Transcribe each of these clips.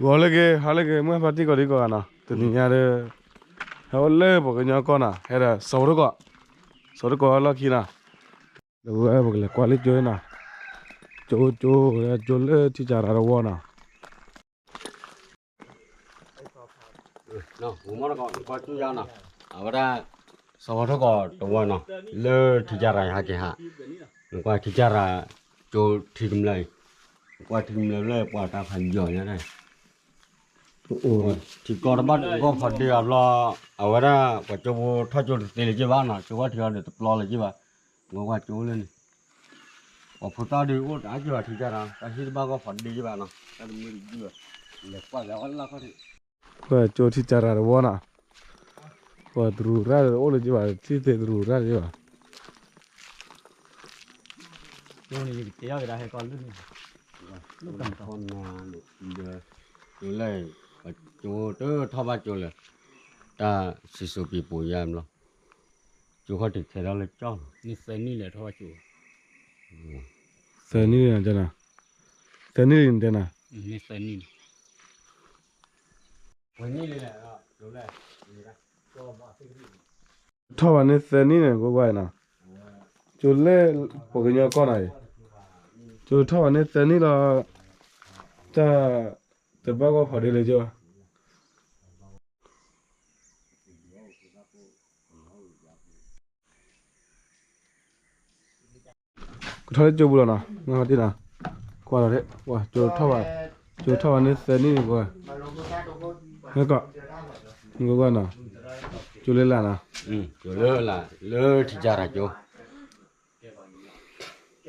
ဂီၤလၢဂ့ၤ ဟါလၢဂ့ၤ မုၢ်ဟါဖးတံၢ်ကီးဒံကီးဂၤနီၤ, တနံၤညါဒီး ဟဲအိၣ်လၢပှၤကညီကီၢ်နီၤ, ဟဲဒီးစီၤဝီတကိး, စီၤဝီတကိးလီၢ်ခံနီၤ, ဒီးဝဲပကလဲၤကွၢ်လၢကၠိနီၤ, ကၠိကၠိ ကၠိလၢထံကၢ်ရၤတဝီနီၤ. အဝဲဒၣ် စီၤဝီတကိးတဝီနီၤ, လၢထံကၢ်ရၤဟဲက့ၤဟး, နကွၢ်ထံကၢ်ရၤ ကၠိထံကမျၢၢ်အံၤ, ကွၢ်ထံကမျၢၢ်လၢပှၤတၢ်ဖးယီၤညါန့ၣ်, ထံကီၢ်တဘၣ်ကီၢ်ဖးဒ့အဘျီ, အဝဲဒၣ်ပှၤကၠိဖိထီၣ်ကၠိတသ့လၢၤက့ၤဘၣ်နီၤ, ကၠိဝဲထံအီၤဒီးတပျီလၢၤက့ၤဘၣ်, ဝဲကွၢ်ကၠိလၢန့ၣ်, ပှၤဖိသၣ်ဒုးအိၣ်တၢ်က့ၤဘၣ်ထံကၢ်ရၤ, တၢ်ဟံၣ်တဘၣ်ကီၢ်ဖးဒ့က့ၤဘၣ်နီၤ, တၢ်တမုာ်တယုၢ်ဘၣ်, လဲၤကွၢ်လၢအလၢ်ခီၣ်ထံး ပှၤကၠိထံကၢ်ရၤတဝီနီၤ, ပှၤတရူးရၣ်ဒီးအိၣ်လၢၤက့ၤဘၣ်, ထံသ့တရူးရၣ်လၢၤက့ၤဘၣ်. ကၠိန့ၣ် ယကတဲအီၤကဒါဟဲကီးလၢန့ၣ်, ကၠိလၢ, ကၠိတထီၣ်ဘၣ်ကၠိလၢ, တၢ်စံၣ်စိၤပံၤပိၤယါဘျီ, ကၠိခီၣ်ထံးထဲးထီၣ်လၢကၠီလီၤ, န့ၣ်သၢနံၣ်လဲၤထီၣ်ဘၣ်ကၠိ, သၢနံၣ်လံ, သၢနံၣ်လံတဲနၤ, န့ၣ်သၢနံၣ်လံ ထီၣ်ဘၣ်န့ၣ်သၢနံၣ်န့ၣ် ကွၢ်ကွၢ်နီၤ, ကၠိလၢပှၤကညီကီၢ်နီၤအံၤ, ကၠိထီၣ်ဘၣ်န့ၣ်သၢနံၣ်လီၤ, တၢ်တဘၣ်ကီၢ်ဖးဒ့လၢၤက့ၤဘၣ်. ကထီၣ်လၢကၠိပူၤလီၤနီၤ,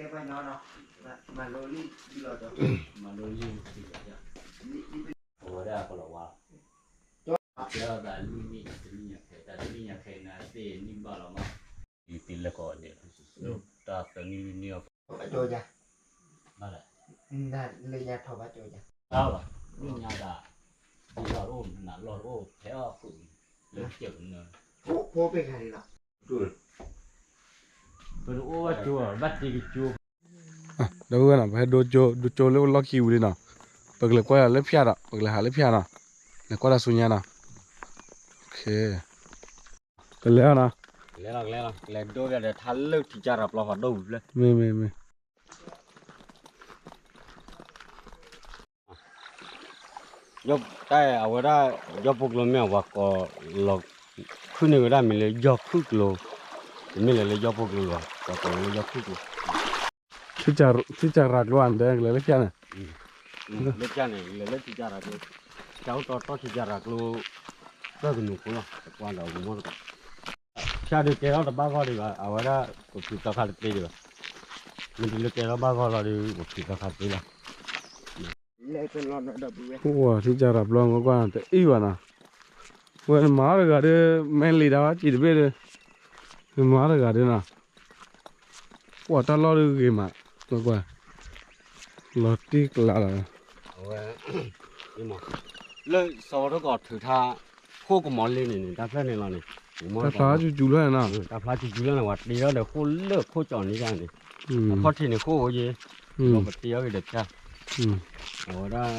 မ့ၢ်ဟီၣ်တံၢ်နီၤ, ကွၢ်လီၤ, ကၠိထီၣ်ဘၣ်, ကၠိထီၣ်ဘၣ်န့ၣ်သၢနံၣ်န့ၣ်ကွၢ်, မ့ၢ်ကီး, မ့ၢ်ကွၢ်နီၤ, ကၠိလၢလာ်နီၤ, ကၠိလၢလာ် လၢထံကၢ်ရၤကၠိ ဒီပုၢ်ဝဲၢ်နီၤ ပဟဲဒိကၠိ ဒိကၠိလၢလီၢ်ခံဝံၤလံနီၤ, ပကလဲၤကွၢ်လၢဖၠၣ်ဒီး ပကလဲၤဟးလၢဖၠၣ်နီၤ, လဲၤကွၢ်တၢ်ဆူညါနီၤ, ကလဲၤအီၤနီၤ, လဲၤလီၤ လဲၤလီၤ လဲၤဒိကဒီးထါလၢထံကၢ်ရၤပျီဖးဒိၣ်ဝံၤဖျဲၣ်, မ့ၢ်မ့ၢ်မ့ၢ် တၢ်အဝဲဒၣ် ယီၢ်ဖိကျိမ့ၢ်အဝဲကိးလီၤ, ခုၣ်န့ၢ်ဝဲဒၣ်မံၤလၢယီၢ်ခုၣ်ကျိ, တမ့ၢ်လၢလၢယီၢ်ဖိကျိလီၤ, ပှၤကိးလၢယီၢ်ခုၣ်ကျိ, ထံကၢ်ရၤကျိအံၤ လဲၤလၢဖၠၣ်န့ၣ်, လၢဖၠၣ်န့ၣ် လဲၤလၢထံကၢ်ရၤကျိ, တၢ်အိၣ်တီတီထံကၢ်ရၤကျိ, သၢကနူၤဖိလီၤ တကွၢ်ဒီးမ့ၢ်တကး ဖၠၣ်ဒုးကဲထီၣ်တဘၣ်ဂီၢ်ဒံးဘၣ်, အဝဲဒၣ်ပဖံးသီခါတသ့ဒံးဘၣ်, မ့ၢ်တုၤလၢကဲထီၣ်ဘၣ်ဂီၢ်လီၤဒီး ပဖံးသီခါတသ့လီၤ. အိၣ်ထံကၢ်ရၤပျီ ကွၢ်ကွၢ် တအံၣ်ဘၣ်နီၤ, ဝဲမၤအီၣ်တဂၤဒီး မဲလံာ်ဒၣ်ဝဲစံးတဘ့ၣ်ဒီး, မၤအီၣ်တဂၤဒီးနီၤ, ပှၤတၢ်လီၢ်ဒုးဂ့ၤမး, ကွၢ်ကွၢ်, လီၤတံၢ်ကျးလီၤ. အဝဲ လၢစီၤဝီထီၣ်ကီးထုးထါ ခိၣ်ကမီၤလ့န့ၣ်န့ၣ် တၢ်ဖျၢၣ်န့ၣ်လီၤန့ၣ်, တၢ်ဖျါစူၤစူၤလီၤန့ၣ်နီၤ, တၢ်ဖျါစူၤစူၤလီၤန့ၣ် ပှၤတ့ထီၣ်ဒီးဃိၣ်လၢခိၣ်ကၠီၣ်န့ၣ်န့ၣ်, အခီၣ်ထံးန့ၣ်ဃိၣ်အိၣ်ယ့ၣ်, ဒီးပတ့အီၤက့ၤဒီးဖျါ, အဝဲဒၣ် ဒ်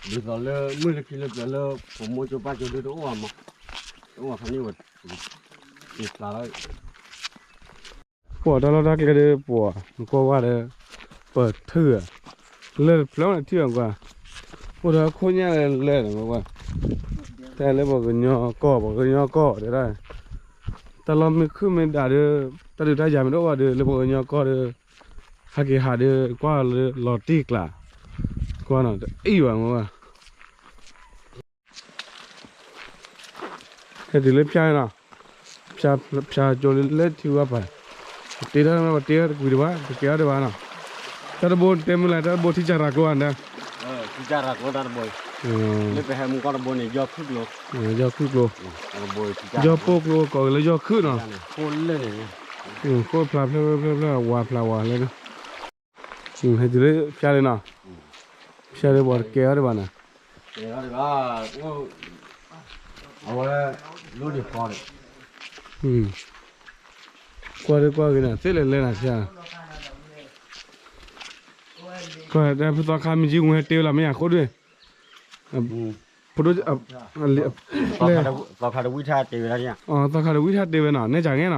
သိးလၢမုၢ်လၢခံလၢပျၢၤလၢ ပမိၢ်ကၠိပၢ်ကၠိဒုးတအိၣ်ဘၣ်မး, တအိၣ်ဘၣ်ဖဲန့ၣ်ဝဲ, တ့ဖျါလီၤ ပှၤတၢ်လီၢ်တၢ်ကျဲဒီးပှၤ နကွၢ်ဝဲဒီး ပထံၣ်ဧါ, လၢတဖျၢၣ်န့ၣ်ထံၣ်အီၤကွၢ်, အိၣ်ဒီးခိၣ်ညၣ်လၢလဲၣ်န့ၣ်ကွၢ်, တၢ်လၢပှၤကညီကီၢ် ပှၤကညီကီၢ်တဲဒၣ်, တၢ်လီၢ်မ့ၢ်ခုၣ်မ့ၢ်ဒၣ်ဒီး တၢ်ဒုးတၢ်ယၤမ့ၢ်တအိၣ်ဘၣ်ဒီး လၢပှၤကညီကီၢ်ဒီး ဟဲက့ၤဟးဒီး ကွၢ်လၢလီၤတံၢ်ကျါ, ကွၢ်နီၤ တအံၣ်ဘၣ်မ့ၢ်ဘၣ် ဟဲတုၤလၢဖၠါနီၤ, ဖၠါ ဖၠါကၠိလၢလၢထံဝါပၤ, ပတ့ထီၣ်မ့ၢ်ပတ့ထီၣ်တကွံတဘၣ် ပကဲထီၣ်တဘၣ်နီၤ, တၢ်တဘိတဲမုၢ်လၢ် တၢ်တဘိထံကၢ်ရၤကျိအါဒၢ, လၢပဟဲမူကီၢ်တဘိန့ၣ် ယီၢ်ခုၣ်ကျိ, ယီၢ်ခုၣ်ကျိ, ယီၢ်ပိၢ်ကျိကိးလၢယီၢ်ခုၣ်နီၤ, ဃိၣ်ဖျါဖျါဖျါဖျါ ဝါဖျါဝါလၢ ဟဲတုၤလၢဖၠါလံနီၤ, ဖၠါလံပှၤတကဲအီၤဒံးဘၣ်နီၤ, အဝဲ လိၣ်ဒံးဃီဒီး, ကွၢ်ဒံးကွၢ်ဂ့ၤနီၤ သ့ၣ်လဲၤလဲၤနီၤဖၠါ, ကွၢ်တၢ်ဖုသီခါမ့ၢ်ကံဝဲတ့ဝဲလီၤမ့ၢ်ယၤဃိၣ်ဒုး, ဖိဒိၣ်, သီခါတဝံၣ်ထၣ်တ့ဝဲဒၣ်, သီခါတဝံၣ်ထၣ်တ့ဝဲနီၤ, နဲကန့ၣ်နီၤ,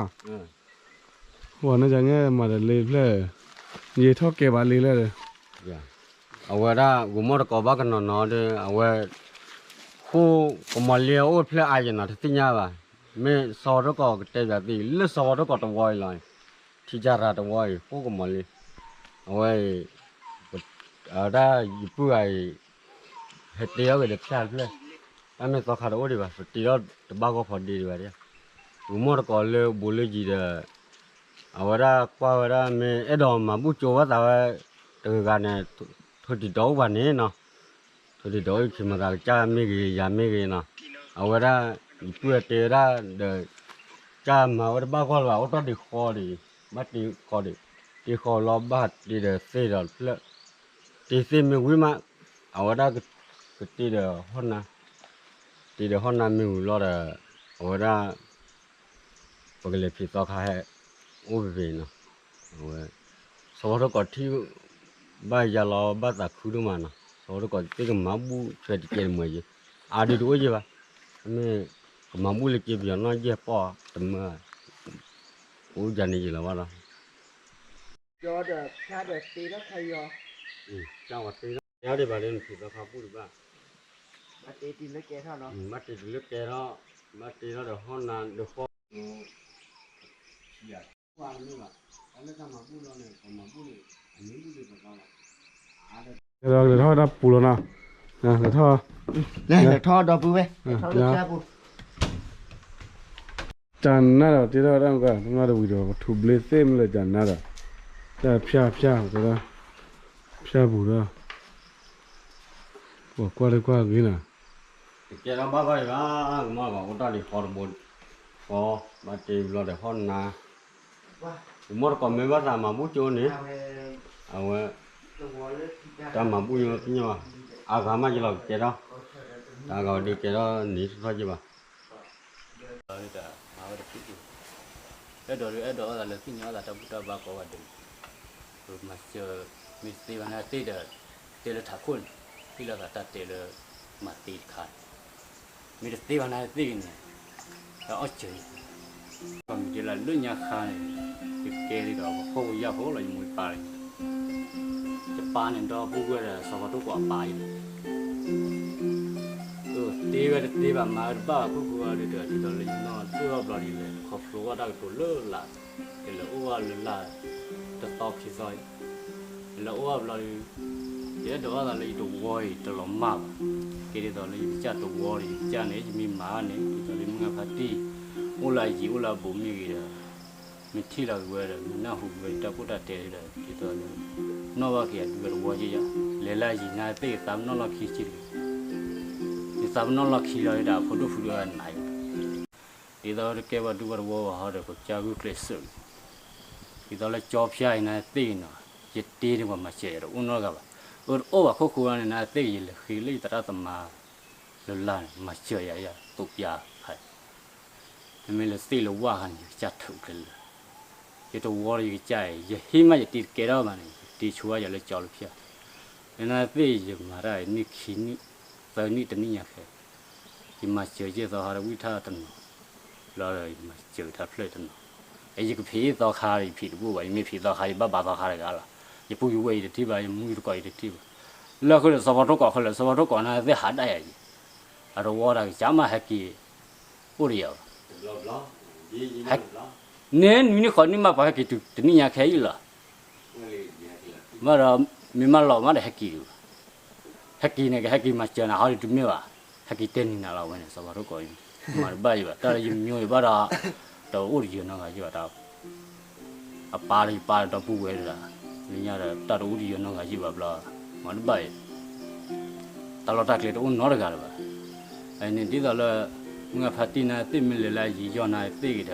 ဝဲနဲကန့ၣ်မၤဒီးလ့ဖျဲၣ်, ယထီၣ်ကဲဘၣ်လ့လဲၣ်ဒီး, အဝဲဒၣ်ဂိၤမီၣ်တကိးဘၣ်ကနီၤနီၤဒီး အဝဲ ဃိကမီၤလ့အိၣ်ဖျဲၣ်အါယဲနီၤ တသ့ၣ်ညါဘၣ်, မ့ၢ်စီၤပီၤထိၣ်ကီးကတဲဘၣ်သ့ၣ် လၢစီၤပီၤထိၣ်ကီးတဝီအံၤလီၤ, ထံကၢ်ရၤတဝီအံၤ ဃိကမီၤလ့, အဝဲ အဝဲဒၣ်ယပုၢ်ဂၤအံၤ ဟဲတ့ထီၣ်က့ၤဒီးဖၠၣ်တဖျၢၣ်, တၢ်မ့ၢ်သီခါတအိၣ်ဒံးဘၣ် ပတ့ထီၣ်တဘၣ်ဂီၢ်ဖီဒ့ဒံးဘၣ်, ဂိၤမီၣ်တကိးလၢဘူးလၢယံၤဒီး အဝဲဒၣ်ကွၢ်ဝဲဒၣ်မ့ၢ်အဲၣ်ဒိးမၤဘူၣ်ကၠိဘၣ်သးဝဲ တဂၤဂၤန့ၣ် ထိၣ်တံၤဒီးအိၣ်ဘၣ်န့ၣ်နီၤ, ထိၣ်တံၤဒီးအိၣ်ခံမသးကစၢ်မ့ၢ်ဂ့ၤ ယၤမ့ၢ်ဂ့ၤနီၤ, အဝဲဒၣ် ယပုၢ်တဲဝဲဒၣ်ဒီး ကစၢ်မၤဝဲတဘၣ်ဂီၢ်လၢၤဘၣ် အိၣ်တ့ၢ်ဃီဒံး, ဘၣ်တ့ဃီဒံး, တ့ဃီလီၤဘၣ်တ့ဒီးသ့ၣ်ဒီးဖျၢၣ်, တ့သ့ၣ်မ့ၢ်ဝံၤမး, အဝဲဒၣ် ကတ့ဒီးဟီၣ်နါ, တ့ဒီးဟီၣ်နါမ့ၢ်ဝံၤလီၤဒီး အဝဲဒၣ် ပကလဲၤဖံးသီခါဟဲ အိၣ်ဖဲဖဲနီၤ, အဝဲ စီၤပီၤထိၣ်ကီးထံၣ် ဘၣ်ယၤလီၤဘၣ်သးခုဒိၣ်မးနီၤ, စီၤပီၤထိၣ်ကီးသ့ၣ်ကမၤဘူၣ်ဆွဲတကဲတမံၤယံၤ, အါဒုးတအိၣ်ယံၤဘၣ်, မ့ၢ်ကမၤဘူၣ်လၢက့ပယီၤနီၣ်ယဲၢ်ပီၢ်တမၢ, အိၣ်ယၤန့ၣ်ယံၤလီၤဘၣ်လီၤ, ကၠီဒီးဖၠၣ်ဒီးတ့ထီၣ်ခါယီၤ, ကၠီဝဲတ့ထီၣ်, ယၤဒံးဘၣ်ဒီးနဖံးသီခါဘူၣ်တဘၣ်, ဘၣ်တ့တုၤလၢကဲထီၣ်နီၤ, ဘၣ်တ့တုၤလၢကဲထီၣ်, ဘၣ်တ့ထီၣ်ဒီးဟီၣ်နါဒီးဃီ လဲၤထီၣ်ဝဲဒၣ်ပူၤလီၤနီၤ, လဲၤထီၣ်, ကၠနါဒီးတ့ထီၣ်ဝဲဒၣ်, တမ့ၢ်တဝံၤဒီး ပထူဘျ့သ့ၣ်မ့ၢ်လၢကၠနါဒီး, တၢ်ဖၠၣ်ဖၠၣ်, ဖၠၣ်ပူၤဒီး, ပှၤကွၢ်လၢကွၢ်ဂ့ၤနီၤ, တကဲထီၣ်ဘၣ်ဘၣ်အံၤဘၣ်, ကမီၣ်ဘၣ်အိၣ်တ့ၢ်လံဃီတဘိ, ဃီ, ဘၣ်တ့ဘျီဒီးဟီၣ်နါ ပမီၢ်တကိးမ့ၢ်ဘၣ်သးမၤဘူၣ်ကၠိန့ၣ်, အဝဲ, တၢ်မၤဘူၣ်ညီသ့ၣ်ညါဘၣ်, အါဂၤမးယလီၤကကဲထီၣ်, တၢ်ဂၤဒုးကဲထီၣ်န့ၣ်ထီၣ်က့ဘၣ်, မၤဝဲတဖု, အဲၣ်ဒိးဒုးအဲၣ်ဒိးအီၣ်သးလၢသ့ၣ်ညါအီၣ်သးတၢ်ဘူၣ်တၢ်ဘါကိးဂၤဒဲး, မၤစၢၤ, မ့ၢ်တသ့ဘၣ်န့ၣ်သ့ၣ်ဒီး, တဲလၢထးခိၣ်န့ၣ်, သ့ၣ်လၢသးတၢ်တဲလၢ, မၤသ့တခါ မ့ၢ်တသ့ဘၣ်န့ၣ်သ့ၣ်ဂ့ၤန့ၣ်, တၢ်အီၣ်စၢၤ, ပှၤမံၤဒဲးလၢလၢညါခါန့ၣ်, ယကဲဒ်ဒီးပှၤဖှီၣ်ဖိယာ်ဖိလီၤ ယမိၢ်ယပၢ်လီၤ, ယပၢ်န့ၣ်ဒီပုၢ်ဝဲၢ်ဒီးစီၤပီၤထိၣ်ကီးအပၢ်အံၤ, တ့ဝဲတသ့ဘၣ်မၤဝဲတဘၣ်ဘၣ်ခိၣ်ဃိအီၤဒီး ဒ်သိးလၢယနီၢ်ဒိၣ်ထီၣ်ဘျီဒ်လဲၣ် ခီဖျိဘၣ်တၢ်ကတိၤလၢလာ်, ယလဲၤအိၣ်ဘၣ်လၢလာ်, တသီခံသီအံၤ ယလဲၤအိၣ်ဘၣ်ဘျီဒီး, ယအဲၣ်ဒိးအီၣ်သးလၢယတဝီအံၤတလီၤမၢ်ဘၣ်, ကဲဒ်သိးလၢယကစၢ်တဝီဒီး ယကစၢ်န့ၣ် ယမ့ၢ်မၤန့ၣ် ဒ်သိးလၢမုၢ်ဂၢ်ဖါတံၢ်, အိၣ်လၢအယံၤအိၣ်လၢအဘူးမ့ၢ်ဂ့ၤဒီး, မ့ၢ်ထံၣ်လီၤက့ၤဝဲဒီး မ့ၢ်နၢ်ဟူက့ၤဝဲတၢ်ကိၢ်တၢ်တဲဒီး ဒ်သိးလၢ, နီၣ်ဘၣ်က့ၤအဒူအတဝီယဲယၤ, လဲၤလၢအယံၤန့ၣ်သ့ၣ်ယသးပနီၣ်လီၢ်ခံဆံတဂ့ၤ, ယသးပနီၣ်လီၢ်ခံလီၤဒီးအဖိဒိၣ်ဖုဒိၣ်အနၤအံၤ ဒ်သိးတကဲဘၣ်ဒူဘၣ်တဝီဘၣ်ဟီဒီး ကစၢ်ဂုာ်ကျဲးစၢး, ဒ်သိးလၢကၠီဖၠါအံၤန့ၣ်သ့ၣ်ဂ့ၤနီၤ, ယတ့န့ၣ်ပှၤမၤစၢၤယၤတအိၣ်နီတဂၤဘၣ်, အတအိၣ်ဘၣ်ခိၣ်ဃိန့ၣ်န့ၣ်သ့ၣ်ဂ့ၤ ယလဲၤဃ့လၢယသရၣ်သမါ, လၢလာ်န့ၣ် မၤစၢၤယၤယၤသိးပျါဖး, မ့မ့ၢ်လၢသ့ၣ်လၢဝၣ်ခါန့ၣ် ယကစၢ်ထုးကျဲလၢာ်, ယတဝီဒီးယကစၢ်အံၤ ယဟ့ၣ်မးယတ့တကဲထီၣ်ဘၣ်န့ၣ် ယတ့ဆိဝဲယၤလၢကၠီလၢဖၠါ, လၢန့ၣ်သ့ၣ်ယမၤတၢ်အံၤနံၣ်ခံနံၣ်, သၢနံၣ်တနံၣ်ညါခဲ ယမၤစၢၤယဲၢ်သီဟါဒီးဝံၣ်ထၣ်တနီၤ, လီၤဒီးယမၤစၢၤတၢ်ဖျၢၣ်တနီၤ, ယကဖံးသီခါဒီးယဖံးတဘူၣ်ဘၣ် ယမ့ၢ်ဖံးသီခါယဘၣ်ဘါသီခါတဂၤလီၤ, ယပုၢ်ယဝဲၢ်ယတထံၣ်ဘၣ် ယမူယတကိးယတထံၣ်ဘၣ်, လၢဃုာ်ဒီးစီၤပီၤထိၣ်ကီးဃုာ်လၢ စီၤပီၤထိၣ်ကီးန့ၣ်သ့ၣ်ဟးဒၣ်ယၤယံၤ, အတဝီတၢ်ကစၢ်မးဟဲက့ၤ, အိၣ်ဒီးယၤဘၣ် န့ၣ်နွံနံၣ်ဃိးနံၣ်မးပှၤဟဲက့ၤတုၤတနံၣ်ညါခဲအံၤလီၤ, မ့ၢ်ဒီး, မ့ၢ်မးလီၤမးဒီးဟဲက့ၤဒံးဘၣ်, ဟဲက့ၤန့ၣ်ကဟဲက့ၤမၤစၢၤနၤဟီဒုးတမ့ၢ်ဘၣ်, ဟဲက့ၤတဲနံၤနၤလီၤဝဲန့ၣ် စီၤပီၤထိၣ်ကီးအံၤ, မၤတဘၣ်ယံၤဘၣ် တၢ်လၢယမညိယဘၣ်ဒီး, တအိၣ်တယၢၤနီတဂၤယံၤဘၣ်တၢ် အပၢ်ဒီးယပၢ်ဒီးဒီပုၢ်ဝဲၢ်တဂၤ, လၢညါဒီးတၢ်တအိၣ်တယၢၤနီတဂၤယံၤဘၣ်ဘျီ, မၤတဘၣ်အံၤ, တၢ်လီၢ်တၢ်ကျဲတအိၣ်နီတဂၤလၢၤဘၣ်, အန့ၣ်ဒ်သိးလၢ, မုၢ်ဂၢ်ဖါတံၢ်န့ၣ်သ့ၣ်မ့ၢ်လဲၤလၢအယံၤယီၢ်န့ၣ်သ့ၣ်ဂ့ၤဒီး,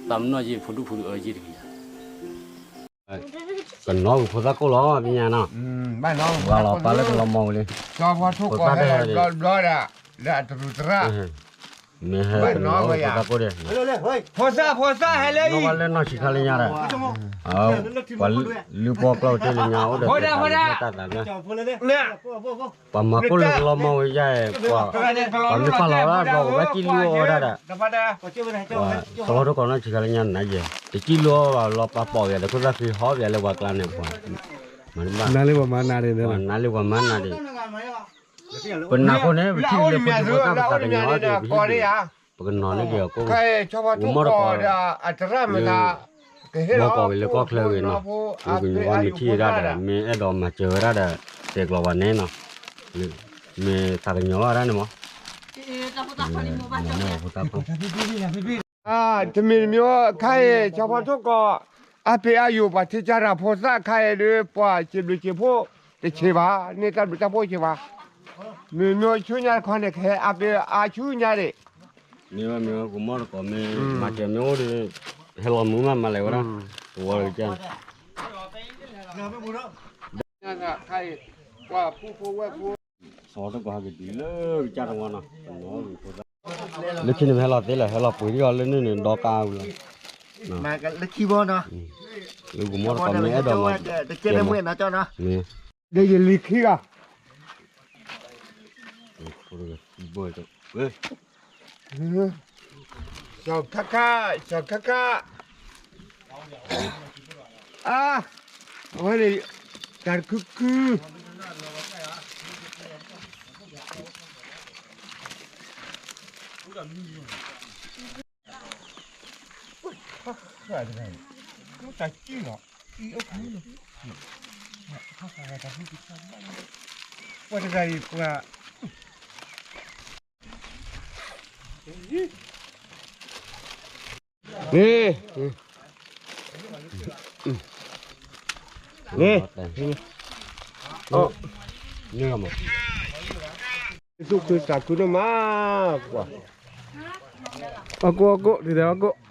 သးပနီၣ်ယဲၢ်ဖိဒိၣ်ဖိဒိၣ်အၢယဲၢ်တဂ့ၤယၤ ကနီၣ်က့ၤဖိသၣ်ကိၢ်လီၤ ပညါနီၤ, ဘၣ်လီၤပာ်လၢကလီၤမီၢ်ဝဲလံ, ဖိသၣ်တဂၤဒံး, လၢအတရူးသရၣ်, မ့ၢ်ဟဲတနီၤဖိသၣ်ကိၣ်ဒဲး, ဖိသၣ်ဖိသၣ်ဟဲလၢအံၤ, နီၣ်ဘၣ်လၢနီၢ်ဆံးခါလၢညါဒီး, ပှၤလုၢ်ပီၣ်ကျီၢ်တ့ၢ်လၢညါအိၣ်ဒီး, ဖိဒၣ်ဖိဒၣ်, တၢ်သးန့ၣ်, ပှၤမၤကိၣ်လၢကလီမီဝဲယါ, ပှၤမ့ၢ်ပာ်လီၤဝဲဒီး ပဝဲကံၣ်လုၢ်အီၣ်ဝဲဒၣ်ဒီး, သဝီထိၣ်ကီးနီၢ်ဆံးခါလၢညါနၤယဲ, တကံၣ်လုၢ်အီၣ်ဘၣ်လီၤပာ်ပိာ်ယၤဒီး ခိၣ်သၣ်ဃံဟီပယၤလၢပှၤကျါန့ၣ်, ပှၤမၤနၤလၢပှၤမၤနၤဒံး, ပှၤနၤလၢပှၤမၤနၤဒံး, ပနၢ်ဖိန့ၣ် ပထံၣ်လၢဖိဒံဖိသၣ်ပသးကညီၤအီၤဒံး, ပကနီၤန့ၢ်က့ၤအီၤကိၣ်, ပမီၢ်တကိး, ဘီကီးက့ၤလၢကီၢ်ချၢဂ့ၤနီၤ, ပကညီၤဘၣ်မ့ၢ်ထံၣ်ဝဲဒၣ်ဒီး မ့ၢ်အဲၣ်ဒိးမၤစၢၤဝဲဒၣ်ဒီး တဲကျိးပှၤန့ၣ်နီၤ, မ့ၢ်သးကညီၤဘၣ်ဒၣ်န့ၣ်မး, တမံၤတမံၤခါအံၤ ဆီဖီထိၣ်ကီး, အါပ့ၤအါယိာ်ပှၤထံကၢ်တၢ်ဖိသၣ်ခါအံၤဒီး ပှၤစံးဘျုးစံးဖှိၣ်တဆံးဘၣ်, န့ၢ်တၢ်ဘျုးတၢ်ဖှိၣ်ဆံးဘၣ်, မ့ၢ်မ့ၢ်ဆူညါတခီန့ၣ် ကဟဲအါပ့ၤအါဆူညါဒံး, မ့ၢ်ဝဲမ့ၢ်ဝဲ ကမီၢ်တကိးမ့ၢ် မၤစၢၤမ့ၢ်အိၣ်ဒီး ဟဲလီၤမုာ်မး မၤလဲၤဝဲဒၣ်, တဝီလၢကစၢ်န့ၣ်, ပှၤဖိဖိဝဲၢ်ဖိ ဆီတကိးဟဲက့ၤတုၤလၢကစၢ်တဝီနီၤ, လၢခံန့ၣ်မ့ၢ်ဟဲလီၤသ့လၢ ဟဲလီၤပှ့ၤဒံးအီၤလၢန့ၣ်န့ၣ် ဒီကါဝံၤလီၤ, လၢကမီၢ်တကိးမ့ၢ်အဲၣ်ဒိးမၤ, မ့ၢ်, ဒီးယလံၤခံဂၤ စီၤခါခါ, စီၤခါခါ, အါ, အဝဲန့ၣ်, တၢ်တခုခု, တၢ်ကံၣ်လီၤ, ပှၤတဂၤအံၤပှၤ န့ၣ်, န့ၣ်, ယ့ၣ်ၡူးခရံာ်တၢ်ခုနီၢ်မး, ပှၤ, အီၣ်ကိၣ်အီၣ်ကိၣ် ဒ်သိးအီၣ်ကိၣ်, အီၣ်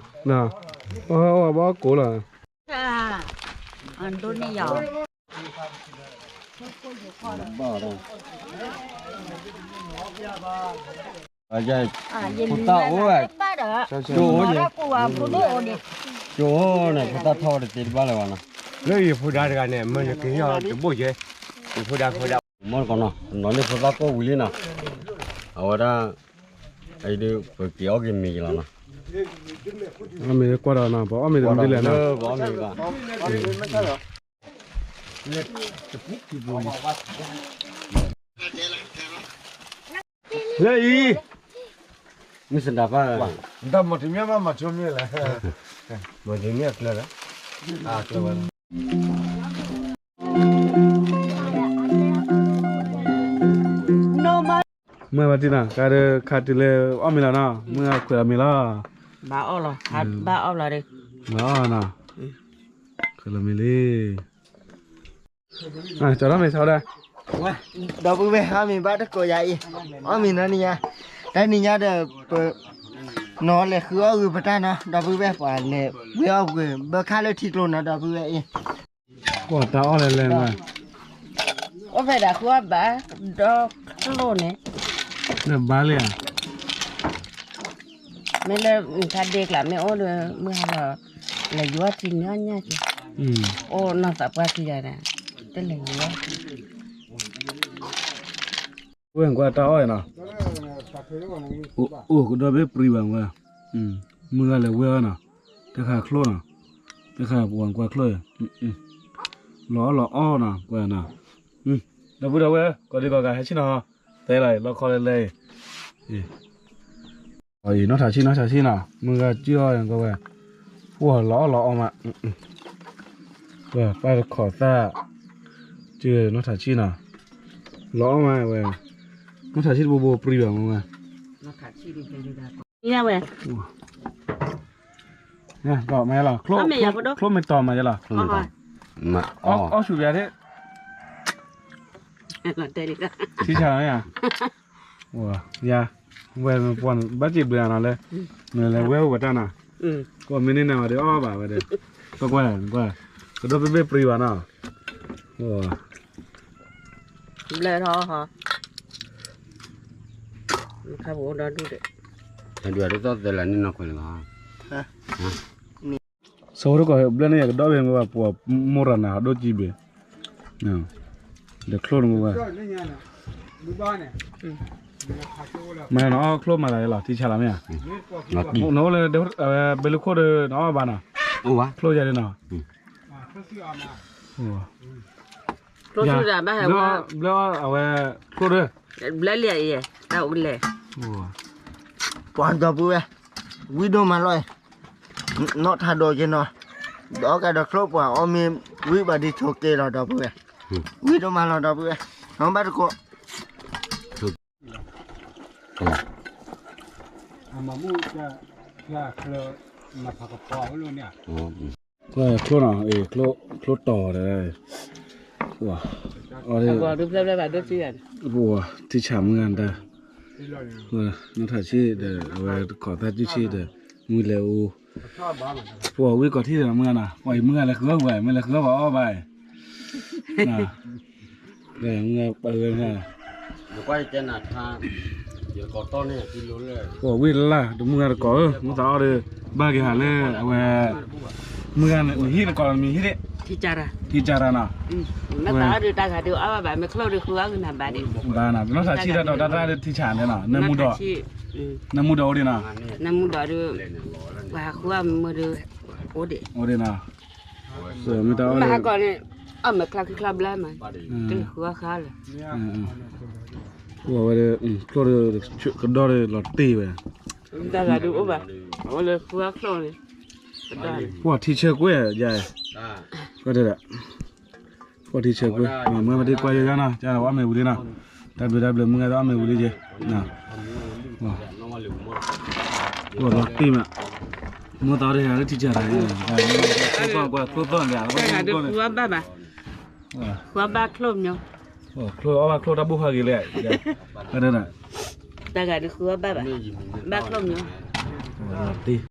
ကိၣ်လီၤ, ဒိၣ်န့ၢ်ယၤ ဖိသၣ်အိၣ်ဝဲ, ကၠိအိၣ်, ကၠိအိၣ်န့ၣ် ဖိသၣ်ထီၣ်ဝဲတသ့တဘၣ်လၢၤဘၣ်နီၤ, လၢယဖိဒါတဂၤန့ၣ် မ့ၢ်နက့ၤဟီၣ်တဘိၣ်ယဲ, ယဖိဒါဖိဒါ, မီၢ်တကိးနီၤ နီၤန့ၢ်ဖိသၣ်ကိၣ်ဝံၤလံနီၤ, အဝဲဒၣ်, အံၤဒုး ပက့ၤအီၣ်က့ၤမ့ၤလီၤနီၤ, အီၣ်မ့ၤကွၢ်ဒီးနီၤ ပအီၣ်မ့ၤတမံၤဒ်လဲၣ်နီၤ, ပအီၣ်မ့ၤဘၣ် လၢအံၤ, မ့ၢ်စဒၣ်ပၢ်, ဒီးမီၢ်တမံၤမး မီၢ်ဆိမ့ၢ်လဲၣ်, မီၢ်တမံၤအကျၢၤလီၤ, အကျၢၤဝဲလီၤ, မုၢ်ဘၣ်တံၢ်နီၤ ကါဒုးခါတုၤလၢအီၣ်မ့ၤလီၤနီၤ မုၢ်ဂၤခွဲးလီၤမ့ၤလီၤ, ဘၣ်အီၣ်လီၤ, ဘၣ်အီၣ်လီၤဒီး, ဘၣ်အီၣ်နီၤ, ခွဲးလီၤမ့ၤလံ ကၠီထီၣ်မ့ၤဆါဝဲဒၣ်, ဒီပုၢ်ဝဲၢ် အီၣ်မ့ၤဘၣ်တကိးယၤအံၤ, အီၣ်မ့ၤနီၤနံၤညါ, တနံၤညါဒီး ပ, နီၤလဲၤဃုအီၣ်ဂုာ်ပတၢ်နီၤ ဒီပုၢ်ဝဲၢ် ပှၤလဲၤဝဲအီၣ်ဂုာ် ဘၢခါလၢထံကျိနီၤ ဒီပုၢ်ဝဲၢ်အံၤ, ကွၢ်တၢ်အီၣ်လဲၤလဲၤ, အိၣ်ဖဲဒၣ်ဃုအီၣ်ဘၣ်, ဒီကျိန့ၣ်, ဒီးဘၣ်လံဧါ မ့ၢ်လၢနထါဒ့ကျါမ့ၢ်အိၣ်ဒီး မုၢ်ဟါလီၤ, လဲၤယွၤထံန့ၣ်ညါက့ၤ, အိၣ်နီၢ်သးပှၢ်ခံဂၤဒီး, တလဲၤယွၤ, ဝဲၢ်ကွၢ်တၢ်အီၣ်နီၤ, အိၣ်ကဒီးဘ့ၣ်ပြံဘၣ်ဝဲ, မုၢ်ဂၤလဲၤဝဲအီၤနီၤ, တခါချိၣ်နီၤ, တခါပှၤကွၢ်ချိၣ်, လီၤအီၣ်လီၤအီၣ်နီၤ ကွၢ်နီၤ, ဒီပုၢ်ဒီဝဲၢ် ကိးဒံကိးဂၤဟဲဆ့ၣ်နီၤ, တဲလီၤလီခီလဲၤလဲၤ, အံၤနီၢ်ထးဆံၣ်နီၢ်ထးဆံၣ်နီၤ မုၢ်ဂၤစံၣ်အီၣ်ကဝဲ, ပှၤလီၤအီၣ်လီၤအီၣ်မး, ပၢ်တခိးသၣ်, စံၣ်နီၢ်ထးဆံၣ်နီၤ, လီၤအီၣ်မးဝဲ, နီၢ်ထးဆံၣ်တဘိဘိပြံဘၣ်မးဝဲ, ဝဲ, မ့ၢ်လီၤ, ချိၣ်မ့ၢ်တီၤမးယဲလီၤ, အီၣ်ဆူၣ်ဘၣ်ဒၣ် ထံဆၣ်နီၤယါ, ယါ, ဝဲမ့ၢ်ပှၤဘၣ်စံးဘျုးအနီၤလၢ, မ့ၢ်လဲၤဝဲအိၣ်ဝဲတၢ်နီၤ, ကိးမ့ၢ်န့ၢ်နၤဝဲဒီးအီၣ်ဘၣ်ဝဲဒီး, ကွၢ်ကွၢ်, ကဒိၣ်ဘ့ၣ်ဘ့ၣ်ပြံဘၣ်နီၤ, ဘျၢထီၣ်ဟီ, ခါပအိၣ်ဒီဒူၣ်ဒီး, ဒ်သိးသၢလၢန့ၣ်နီၢ်ခွဲးလၢၤဘၣ်, ဆၢဖိတကီၢ်ဘျၢန့ၣ် ယကဒီဘ့ၣ်မ့ၢ်ဘၣ် ပှၤမိၢ်ရၤနၤဒိၣ်ကံဘ့ၣ်, ဒီးချိၣ်န့ၣ်မ့ၢ်ဘၣ်, မ့ၢ်နအီၣ်ချိၣ်မၤသးလီၤ ထံဆးလီၤမ့ၢ်ဧါ, နအိၣ်လၢ ဘဲလူခိၣ်ဒီး နအီၣ်ဘၣ်နီၤ, ချိၣ်ယၤန့ၣ်နီၤ, ဘျၢအီၣ်အဝဲ ချိၣ်ဒီး ဘျၢလံ, တၢ်အိၣ်လဲၣ်, ပှၤဒီပုၢ်ဝဲၢ်, ဝံဒိၣ်မးလီၤ, နီၢ်ထးဒိးက့ၤနီၤ, ဒီးကဒီးချိၣ်ပှၤအီၣ်မ့ၢ် ဝံဘၣ်ဒ်ဆိးက့လီၤဒီပုၢ်ဝဲၢ်, ဝံဒိၣ်မးလီၤဒီပုၢ်ဝဲၢ်, နဘၣ်တကိး ချိၣ်နီၤ, ချိၣ်တီၤဒီး, ပထံဆးမုၢ်ဂၤတၢ်, နီၢ်ထးဆံးဒီး အဝဲတကိးသၣ်စုဆံးဒီး မုၢ်လဲၤအိၣ်, ပှၤဝံကီးထံၣ်ဒီးမုၢ်ဂၤနီၤ, ပှၤအံၤမုၢ်ဂၤလဲၤဃုအီၣ်ပှၤ မ့ၢ်လဲၤဃုအီၣ်ပှၤအီၣ်ဘၣ်, မုၢ်ဂၤပှၤဂၤ ပှၤဝံလၢ် တမုၢ်ဂၤတကိးဧၢ, မုၢ်သးအီၣ်ဒီး ဘၣ်က့ၤဟးလၢအဝဲ, မုၢ်ဂၤနဟံၣ်တကိးမံၤဟံၣ်ဒ့ၣ်, ထံကၢ်ရၤနီၤ, မ့ၢ်သးအီၣ်ဒီးတၢ်ဂၤဒုးအီၣ်ဘၣ်ဘၣ် မ့ၢ်ချိၣ်ဒီးဃုအီၣ်ကနၤဘၣ်ဒ့ၣ်, ဘၣ်နီၤ ပနီၢ်ထးဆံးတၢ်ဒီးတၢ်တၢ်လၢထံဆးန့ၣ်နီၤ, နမူဒီး, နမူဒီးအိၣ်ဒ့ၣ်နီၤ, နမူဒီးဒုး, ပှၤဟးဃုအီၣ်မ့ၢ်ဒုး, အိၣ်ဒ့ၣ်, အိၣ်ဒ့ၣ်နီၤ, မ့ၢ်တၢ်အီၣ်လၢ မ့ၢ်ဟးကီးန့ၣ်, အီၣ်မ့ၢ်ချါခံချါဘျါမး, တဃုအီၣ်ဃါလၢၤ ဝဲ, ချိၣ်ဒီး ကဒီဒီးလီၤတ့ၢ်ဝဲ, တၢ်ဂၤဒုးအိၣ်ဘၣ်, အိၣ်လၢဃုအီၣ်ချိၣ်န့ၣ်, ပှၤထံဆၢကွဲၢ်ယါ, ကဒီဒီး, ပှၤထံဆၢကွဲၢ်, မုၢ်ဂၤမ့ၢ်တ့ၢ်ကွၢ်ယိယါနီၤ, ကဝဲအီၣ်မ့ၢ်ဝံၤလံနီၤ, တၢ်ဘျုးတၢ်ဘျုး မုၢ်ဂၤဒီးအီၣ်မ့ၢ်ဝံၤလံက့ၤ လီၤတ့ၢ်မး, မိၢ်သးအီၣ်တ့ၢ်ဟဲလၢထံဆးတၢ်, ကွၢ်ကွၢ်ချိၣ်သီၣ်န့ၣ်, ဃုအီၣ်ဘၣ်ဘၣ်, ဃုအီၣ်ဘၣ်ချိၣ်မညီ, တၢ်ဂၤဒုးဃုအီၣ်ဘၣ်ဘၣ်, ဘၣ်ချိၣ်မညီ, တ့ၢ်